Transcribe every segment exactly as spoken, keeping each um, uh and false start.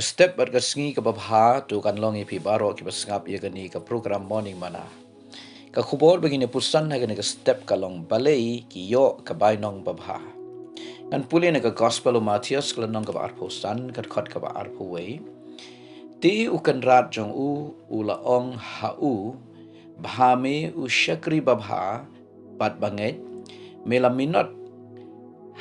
Step bad ka sngi kaba bha to kan long ïa phi baroh kiba sngap ïa kane ka program Morning Manna. Ka khubor ba ngin ïa puson ha kane ka step ka long balei ki ïoh ka bainong babha. Ngan pule na ka Gospel u Mathaios ka lynnong kaba arphew san, ka dkhot kaba arphew wei. Te u kynrad jong u u la ong ha u, bha me u shakri babha bad bangeit, me la minot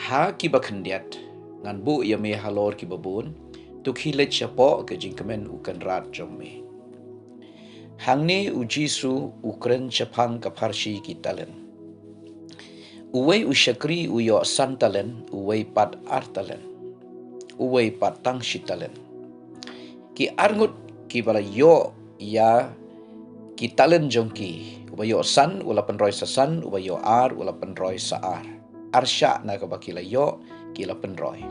ha kiba khyndiat, ngan buh ïa me halor kiba bun, to khie leit shapoh ka jingkmen u kynrad jong me. Hangne u Jisu u kren shaphang ka pharshi ki talent. Uwei u shakri u ïoh san talent, uwei pat ar talent, uwei pat tang shi talent. Ki arngut kiba la ïoh ïa ki talent jong ki, uba ïoh san u la pynroi sa san, uba ïoh ar u la pynroi sa ar. Ar shah na kaba ki la ïoh ki la pynroi.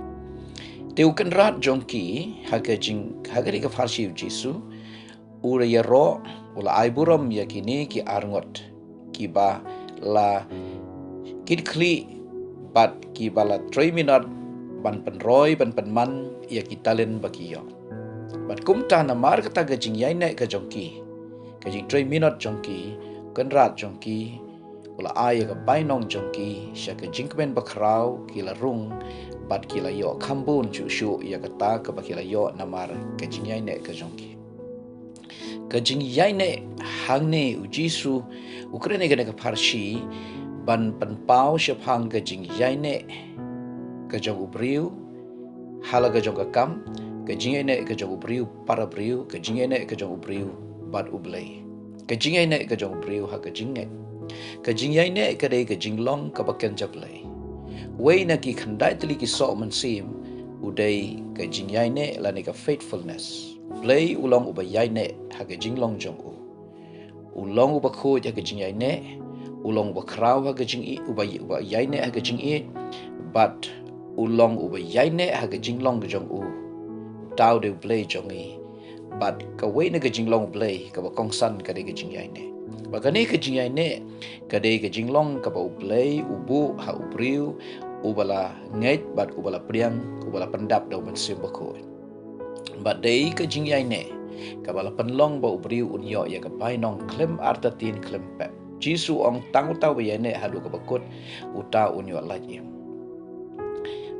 Te u kynrad jong ki ha ka jing, ha kane ka pharshi u Jisu u la ïaroh, u la ai burom ïa kine ki arngut kiba la kit khlieh bad kiba la trei minot ban pynroi ban pynman ïa ki talent ba ki ïoh. Bad kumta namar kata ka jingïaineh ka jong ki, ka jingtrei minot jong ki, kynrad jong ki u la ai ïa ka bainong jong ki sha ka jingkmen bakhraw, ki la rung bad ki la ïoh kham bun shuh shuh ïa kata kaba ki la ïoh namar ka jingïaineh ka jong ki. Ka jingïaineh, hangne u Jisu u kren ïa kane ka pharshi ban pynpaw shaphang ka jingïaineh ka jong u briew ha la ka jong ka kam, ka jingïaineh ka jong u briew para briew, ka jingïaineh ka jong u briew bad U Blei. Ka jingïaineh ka jong u briew ha ka jingngeit. Ka jingïaineh ka dei ka jinglong kaba kynja Blei. Wei na ki khyndai tylli ki soh mynsiem u dei ka jingïaineh lane ka faithfulness. Blei u long uba ïaineh ha ka jinglong jong u. U long uba khuid ha ka jingïaineh, u long uba khraw ha ka jingïeit, uba, uba ïaineh ha ka jingïeit, bad u long uba ïaineh ha ka jinglong jong u. Uta u dei u Blei jong ngi. Bad kawei na ka jinglong Blei kaba kongsan ka dei ka jingïaineh. Bad kane ka jingïaineh ka dei ka jinglong kaba U Blei u buh ha u briew uba la ngeit bad uba la pdiang, uba la pyndap da u Mynsiem Bakhuid. Bad dei ka jingïaineh kaba la pynlong ba u briew un ïoh ïa ka bainong khlem artatien khlem pep. Jisu ong tang uta uba ïaineh haduh kaba kut, uta un ïoh lait im.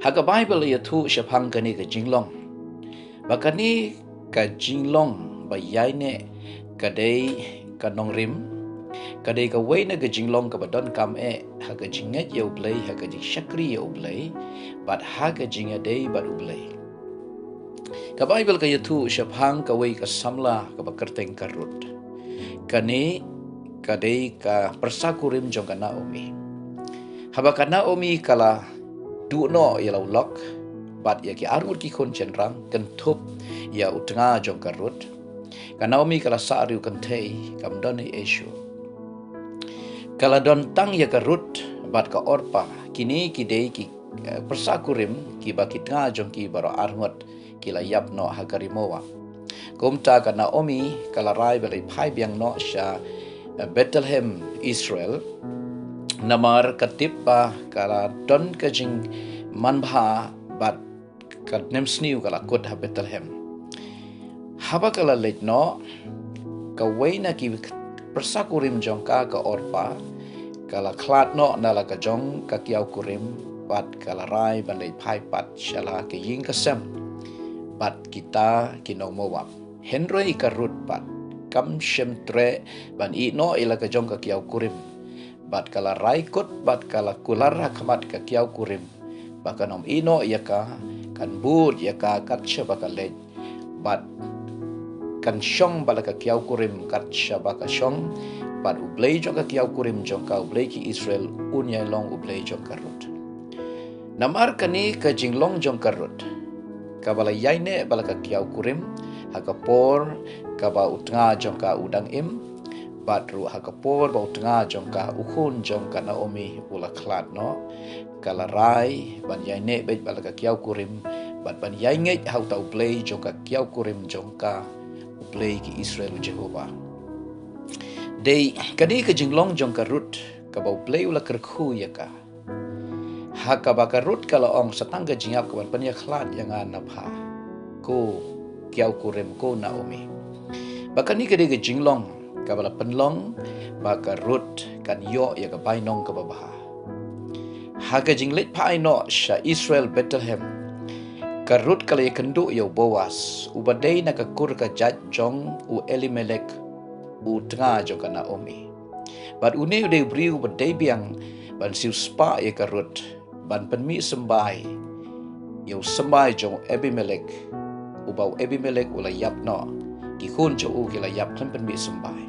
Ha ka Baibl ïathuh shaphang kane ka jinglong ba kane ka jinglong ba ïaineh ka dei ka nongrim, ka dei kawei na ka jinglong kaba donkam eh ha ka jingngeit ïa U Blei, ha ka jingshakri ïa U Blei, bad ha ka jingïadei bad U Blei. Ka Baibl ka ïathuh shaphang kawei ka samla kaba kyrteng ka Ruth. Kane ka dei ka pyrsa kurim jong ka Naomi. Haba ka Naomi ka la duh noh ïa la u lok bad ïa ki arngut ki khun shynrang, kynthup ïa u tnga jong ka Ruth, ka Naomi ka la sah riewkynthei, kam don ei ei shuh. Ka la don tang ïa ka Ruth bad ka Orpa, kine ki dei ki, eh, pyrsa kurim kiba ki tnga jong ki baroh arngut ki la ïap noh ha ka ri Moab. Kumta ka Naomi ka la rai ba leit phai biang noh sha, eh, Bethlehem Israel. Namar ka tip ba ka la don ka jingmanbha bad ka nemsniew ka la kut ha Bethlehem. Haba ka la leit noh, kawei na ki pyrsa kurim jong ka, ka Orpa, ka la khlad noh na la ka jong ka kiaw kurim bad ka la rai ban leit phai pat sha la ka ïing ka sem bad kita ki nong Moab. Hynrei ka Ruth pat kam shym treh ban ïeh noh ïa la ka jong ka kiaw kurim. Bad ka la rai kut bad ka la kular ha khmat ka kiaw kurim ba kan ym ïeh noh ïa ka, kan bud ïa ka kat shaba ka leit, bad kan shong bad la ka kiaw kurim kat shaba ka shong, bad U Blei jong ka kiaw kurim jong ka, U Blei ki Israel, un ïai long U Blei jong ka Ruth. Namar kane ka jinglong jong ka Ruth, kaba la ïaineh bad la ka kiaw kurim ha ka por kaba u tnga jong ka u dang im, bad ruh ha ka por ba u tnga jong ka, u khun jong ka Naomi, u la khlad noh, ka la rai ban ïaineh beit bad la ka kiaw kurim bad ban ïaingeit ha uta U Blei jong ka kiaw kurim jong ka, U Blei ki Israel, U Jehobah. Dei kane ka jinglong jong ka Ruth kaba U Blei u la kyrkhu ïa ka. Ha kaba ka Ruth ka la ong, sa tang ka jingïap ka ban pynïakhlad ïa nga na pha, ko ïa u kurim ko Naomi. Ba kane ka dei ka jinglong kaba la pynlong ba ka Ruth kan ïoh ïa ka bainong kaba bha. Ha ka jingleit phai noh sha Israel Bethlehem, ka Ruth ka la ïakynduh ïa u Boas, uba dei na ka kur ka jait jong u Elimelek, u tnga jong ka Naomi. Bad une u dei u briew uba dei biang ban siewspah ïa ka Ruth ban pynmih symbai ïa u symbai jong u Abimelek, uba u Abimelek u la ïap noh, ki khun jong u ki la ïap khlem pynmih symbai.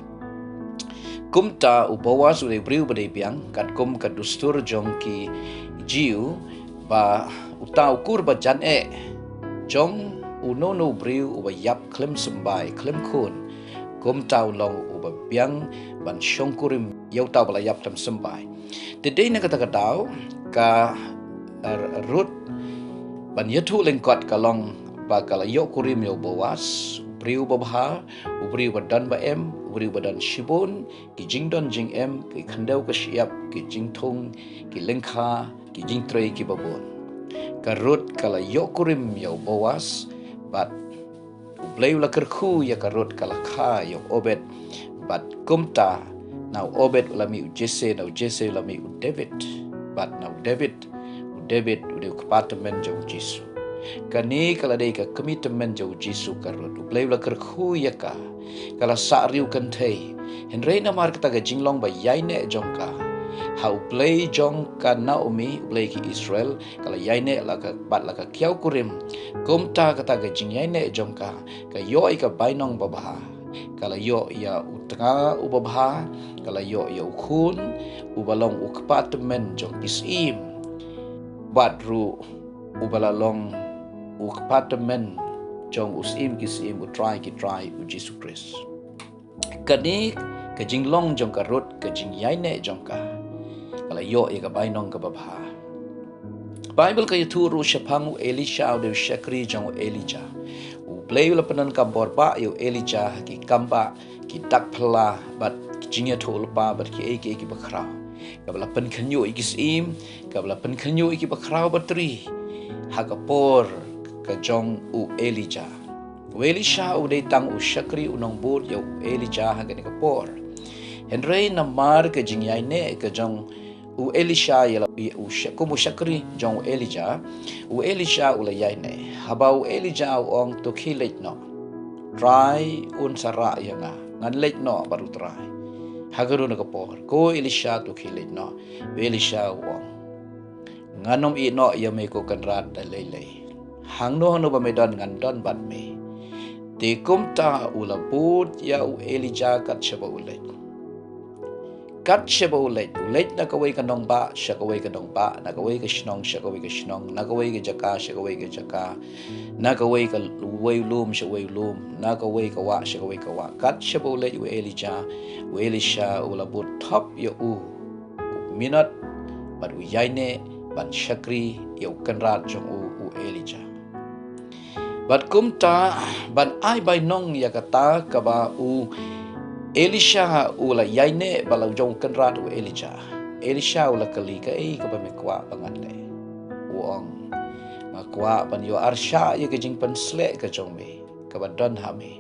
Kumta u Boas u dei u briew uba dei biang, katkum ka dustur jong ki Jiw, ba uta u kur ba jan eh jong uno uno u briew uba ïap khlem symbai khlem khun, kumta u long uba biang ban shongkurim ïa uta uba la ïap khlem symbai. Te dei na kata ka daw ka, eh, Ruth ban ïathuh lyngkot ka long ba ka la ïohkurim ïa u Boas, u briew ba bha, u briew ba don ba em, u briew ba don shibun ki jingdon jingem, ki khyndew ka shyiap, ki jingthung, ki lyngkha, ki jingtrei kiba bun. Ka Ruth ka la ïohkurim ïa u Boas, bad U Blei u la kyrkhu ïa ka Ruth, ka la kha ïa u Obed, bad kumta na u Obed u la mih u Jesse, na u Jesse u la mih u David, bad na u David, u David u dei u kpa tymmen jong u Jisu. Kane ka la dei ka kmie tymmen jong u Jisu ka Ruth. U Blei u la kyrkhu ïa ka, ka la sah riew kynthei. Hynrei namar kata ka jinglong ba ïaineh jong ka ha U Blei jong ka Naomi, U Blei ki Israel, ka la ïaineh la ka, bad la ka kiaw kurim. Kumta kata ka jingïaineh jong ka ka ïoh ïa ka bainong ba bha. Ka la ïoh ïa u tnga uba bha, ka la ïoh ïa u khun uba long u kpa tymmen jong ki syiem, bad ruh uba la long u kpa tymmen jong u Syiem ki syiem, u Trai ki trai, u Jisu Khrist. Kane ka jinglong jong ka Ruth, ka jingïaineh jong ka, ka la ïoh ïa ka bainong kaba bha. Baibl ka ïathuh ruh shaphang u Elisha, u dei u shakri jong u Elijah. U Blei u la pyndonkam bor bah ïa u Elijah ha ki kam bah, ki dak phylla bad ki jingïathuhlypa bad kiei kiei kiba khraw, kaba la pynkhynñiuh ïa ki syiem, kaba la pynkhynñiuh ïa kiba khraw batri ha ka por ka jong u Elijah. U Elisha u dei tang u shakri, u nongbud ïa u Elijah ha kane ka por. Hynrei namar ka jingïaineh ka jong u Elisha ïa la, ïa u sha-, kum u shakri jong u Elijah, u Elisha u la ïaineh. Haba u Elijah u ong, "To khie leit noh. Trai un sa rah ïa nga. Ngan leit noh bad u Trai." Ha kano kano ka por, "Ko Elisha, to khie leit noh." U Elisha u ong, "Ngan ym ïeh noh ïa me ko Kynrad da lei lei. Hangno hangno ba me don ngan don bad me." Te kumta u la bud ïa u Elijah kat shaba u leit. Kat shaba u leit, u leit na kawei ka nongbah sha kawei ka nongbah, na kawei ka shnong sha kawei ka shnong, na kawei ka jaka sha kawei ka jaka, na kawei ka, uwei u lum sha uwei u lum, na kawei ka wah sha kawei ka wah. Kat shaba u leit u Elijah, u Elisha u la bud thop ïa u, u minot bad u ïaineh ban shakri ïa u Kynrad jong u, u Elijah. Bad kumta, ban ai bainong ïa kata kaba u Elisha u la ïaineh bad la u jong u Kynrad u Elijah, Elisha u la kylli, "Kaei kaba me kwah ba ngan leh?" U ong, "Nga kwah ban ïoh arshah ïa ka jingpynsleh ka jong me kaba don ha me."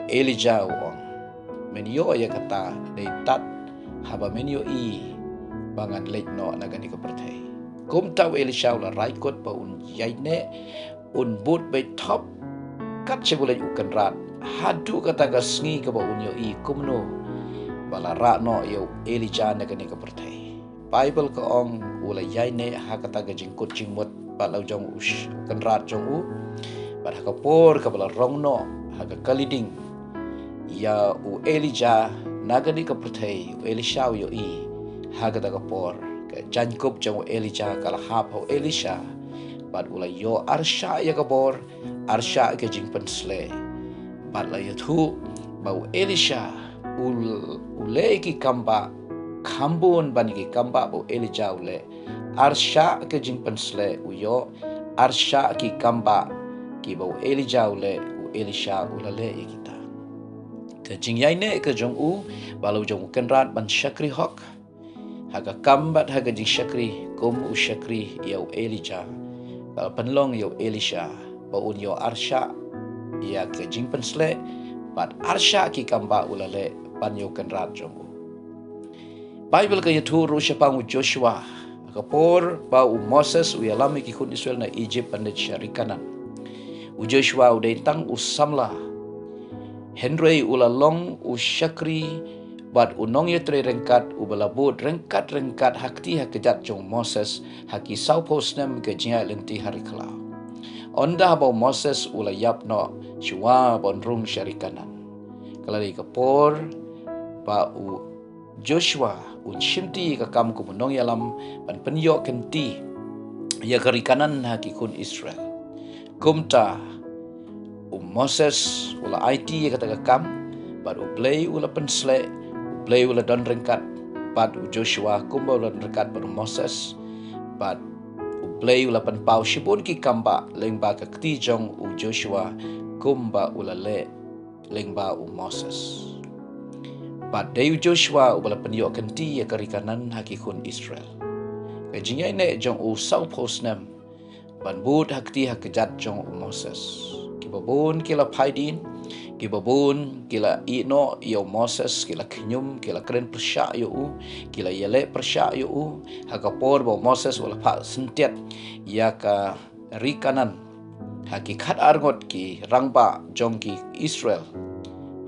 Elijah u ong, "Men ïoh ïa kata dei tad haba men ïohi ba ngan leit noh na kane ka pyrthei." Kumta u Elisha u la rai kut ba un ïaineh, un bud beit thop kat shaba u leit u Kynrad, haduh kata ka sngi kaba un ïohi kumno ba la rah noh ïa u Elijah na kane ka pyrthei. Baibl ka ong u la ïaineh ha kata ka jingkut jingmut bad la u jong u sh-, u Kynrad jong u. Bad ha ka por kaba la rong noh ha ka kali ding ïa u Elijah na kane ka pyrthei, u Elisha u ïohi ha kata ka por ka jaiñkup jong u Elijah ka la hap ha u Elisha. Bad u la ïoh arshah ïa ka bor, arshah ka jingpynsleh. Bad la ïathuh ba u Elisha u, u leh ki kam bah kham bun ban ki kam bah ba u Elijah u leh. Arshah ka jingpynsleh u ïoh, arshah ki kam bah kiba u Elijah u leh, u Elisha u la leh ïa kita. Ka jingïaineh ka jong u bad la u jong u Kynrad ban shakri hok ha ka kam bad ha ka jingshakri kum u shakri ïa u Elijah, ka la pynlong ïa u Elisha ba un ïoh arshah ïa ka jingpynsleh bad arshah ki kam ba u la leh ban ïoh kynrad jong u. Baibl ka ïathuh ruh shaphang u Joshua, ka por ba u Moses u ïalam ïa ki khun Israel na Egypt ban leit sha ri Kanaan. U Joshua u dei tang u samla, hynrei u la long u shakri bad u nongïatrei ryngkat uba la bud ryngkat ryngkat ha kti ha kjat jong u Moses ha ki sawphew snem ka jingïaid lynti ha ri khlaw. Ynda ba u Moses u la ïap noh shuwa ban rung sha ri Kanaan. Ka la dei ka por ba u Joshua un shimti ka kam kum u nongïalam ban pynïoh kynti ïa ka ri Kanaan ha ki khun Israel. Kumta u Moses u la aiti ïa kata ka kam bad u Blei u la pynsleh, u Blei u la don ryngkat bad u Joshua kumba u la don ryngkat bad u Moses, bad u Blei u la pynpaw shibun ki kam ba lyngba ka kti jong u Joshua kumba u la leh lyngba u Moses. Bad dei u Joshua uba la pynïoh kynti ïa ka ri Kanaan ha ki khun Israel. Ka jingïaineh jong u sawphew snem ban bud ha kti ha kjat jong u Moses. Kiba bun ki la phai dien, kiba bun ki la ïehnoh ïa u Moses, ki la khñium, ki la kren pyrshah ïa u, ki la ïaleh pyrshah ïa u ha ka por ba u Moses u la phah syntiat ïa ka ri Kanaan ha ki khatar ngut ki rangbah jong ki Israel.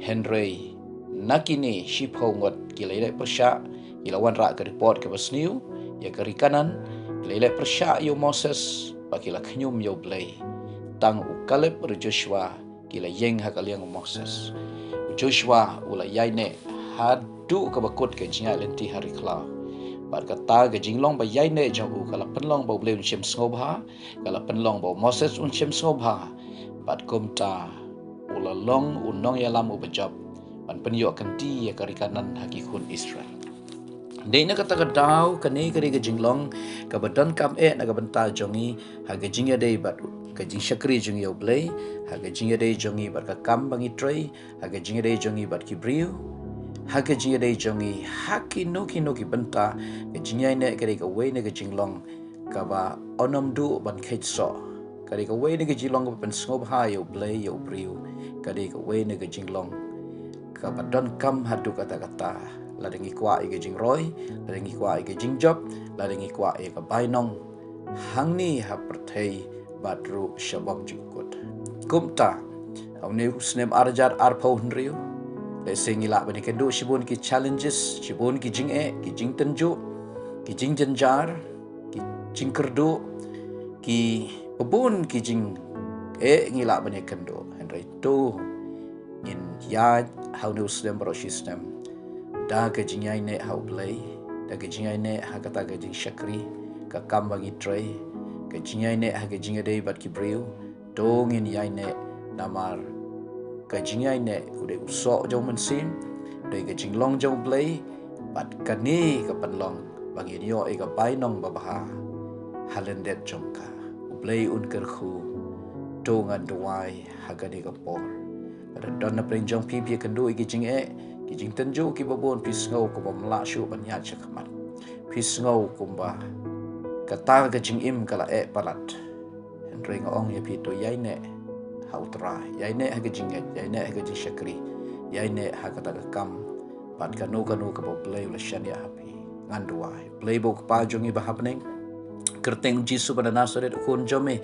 Hynrei na kine shiphew ngut ki la ïaleh pyrshah, ki la wanrah ka report kaba sniew ïa ka ri Kanaan, ki la ïaleh pyrshah ïa u Moses bad ki la khñium ïa u Blei. Tang u Kaleb bad u Joshua ki la ïeng ha ka liang u Moses. U Joshua u la ïaineh haduh kaba kut ka jingïaid lynti ha ri khlaw. Bad kata ka jinglong ba ïaineh jong u ka la pynlong ba u Blei un shem sngewbha, ka la pynlong ba u Moses un shem sngewbha. Bad kumta u la long u nongïalam uba jop ban pynïoh kynti ïa ka ri Kanaan ha ki khun Israel. Dei na kata ka daw kane ka dei ka jinglong kaba donkam eh na ka bynta jong ngi ha ka jingïadei bad ka jingshakri jong ngi ïa u Blei, ha ka jingïadei jong ngi bad ka kam ba ngi trei, ha ka jingïadei jong ngi bad ki briew, ha ka jingïadei jong ngi ha kino kino ki bynta. Ka jingïaineh ka dei kawei na ka jinglong kaba ym duh ban kheit soh. Ka dei kawei na ka jinglong kaba pynsngewbha ïa u Blei ïa u briew. Ka dei kawei na ka jinglong kaba donkam haduh katta katta. Lada ngi kwah ïa ka jingroi, lada ngi kwah ïa ka jingjop, lada ngi kwah ïa ka bainong, hangne ha pyrthei bad ruh sha bymjukut. Kumta ha une u snem ar hajar arphew hynriew, lehse ngi lah ban ïakynduh shibun ki challenges, shibun ki jingeh, ki jingtynjuh, ki jingjynjar, ki jingkyrduh, kiba bun ki jingeh ngi lah ban ïakynduh. Hynrei to ngin ïaid ha une u snem baroh shi snem da ka jingïaineh ha u Blei, da ka jingïaineh ha kata ka jingshakri, ka kam ba ngi trei, ka jingïaineh ha ka jingïadei bad ki briew. To ngin ïaineh namar ka jingïaineh u dei u soh jong u Mynsiem, u dei ka jinglong jong u Blei, bad kane ka pynlong ba ngin ïoh ïa ka bainong babha ha lyndet jong ka. U Blei un kyrkhu. To ngan duwai ha kane ka por. Lada don na pdeng jong phi ba ïakynduh ïa ki jingeh, ki jingtynjuh kiba bun, phi sngew kumba ym lah shuh ban ïaid sha khmat, phi sngew kumba kata ka jingim ka la eh palat. Hynrei nga ong ïa phi, to ïaineh ha u Trai, ïaineh ha ka jingngeit, ïaineh ha ka jingshakri, ïaineh ha kata ka kam, bad kano kano kaba u Blei u la shaniah ha phi. Ngan duwai. Blei ba u Kpa jong ngi ba ha bneng, kyrteng u Jisu ba na Nasaret u Khun jong me,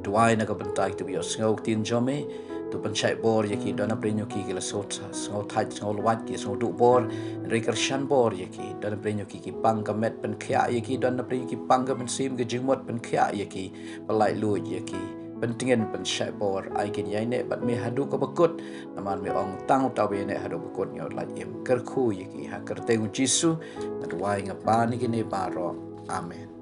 duwai na ka bynta kito ba ïohsngew ktien jong me. To pynshai bor ïa ki, don na pdeng jong ki ki la sngew thait, sngew lwait, ki sngew duh bor, hynrei kyrshan bor ïa ki. Don na pdeng jong ki ki pang ka met, pynkhiah ïa ki. Don na pdeng jong ki pang ka mynsiem, ka jingmut, pynkhiah ïa ki. Pyllait luid ïa ki, pyntngen, pynshai bor, ai kin ïaineh bad me haduh kaba kut. Namar me ong tang uta uba ïaineh haduh ba kut ngi ïoh lait im. Kyrkhu ïa ki ha kyrteng u Jisu nga duwai, nga pan ïa kine baroh. Amen.